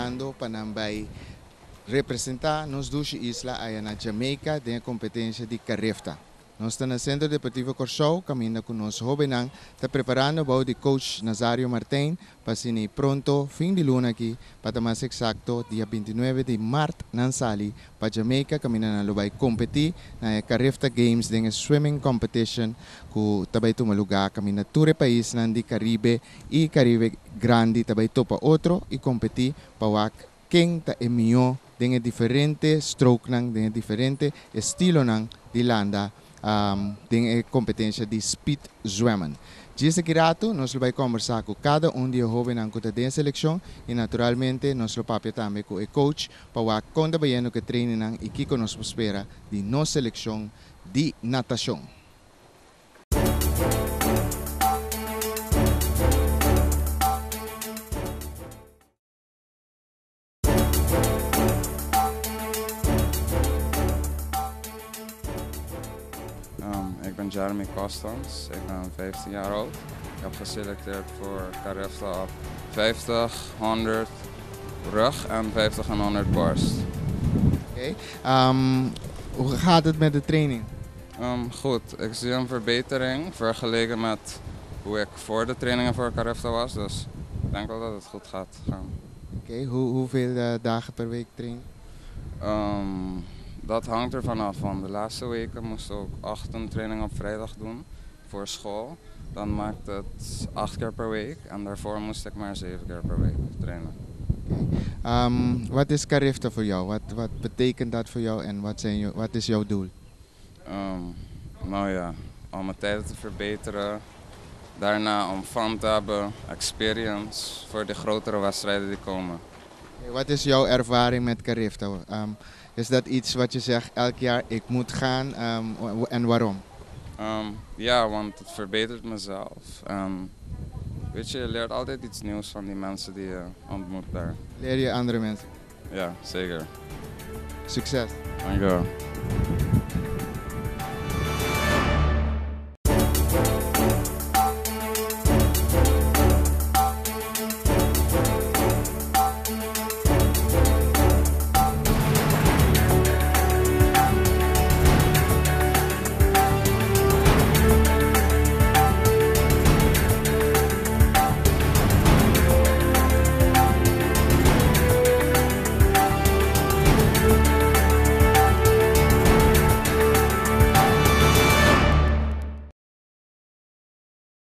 preparando pa nan bai representá nos dushi isla aya na Jamaica den e kompetensia di Carifta. Nos ta na Sentro Deportivo Kòrsou kaminda ku nos hóbennan ta preparando bou di coach Nazario Martijn pa asina pronto fin di luna aki, pa ta mas eksakto dia 29 di mart nan sali pa Jamaica kaminda nan lo bai kompetí na e Carifta Games den e swimming competition ku ta bai tuma lugá kaminda tur e paisnan di Karibe i Karibe Grandi ta bai topa otro i kompetí pa wak ken ta e mihó den e diferente strokenan, den e diferente estilonan di landa den e kompetensia di speed zwemmen. Djis aki ratu nos lo bai kombersá ku kada un di e hóbennan ku ta den e selekshon i naturalmente nos lo papia tambe ku e coach pa wak kon ta bayendo ku e trainingnan i kiko nos por spera di nos selekshon di natashon. Ik ben Jeremy Kostons, ik ben 15 jaar oud. Ik heb geselecteerd voor Carifta op 50, 100 rug en 50 en 100 borst. Oké, hoe gaat het met de training? Goed, ik zie een verbetering vergeleken met hoe ik voor de trainingen voor Carifta was. Dus ik denk wel dat het goed gaat gaan. Oké, hoeveel dagen per week train je? Dat hangt ervan af, want de laatste weken moesten we ook ochtendtraining op vrijdag doen voor school. Dan maakt het 8 keer per week en daarvoor moest ik maar 7 keer per week trainen. Oké. Wat is Carifta voor jou? Wat betekent dat voor jou en wat is jouw doel? Om mijn tijden te verbeteren. Daarna om fun te hebben, experience voor de grotere wedstrijden die komen. Oké, wat is jouw ervaring met Carifta? Is dat iets wat je zegt elk jaar, ik moet gaan, en waarom? Ja, want het verbetert mezelf. En je leert altijd iets nieuws van die mensen die je ontmoet daar. Leer je andere mensen? Ja, zeker. Succes. Dankjewel.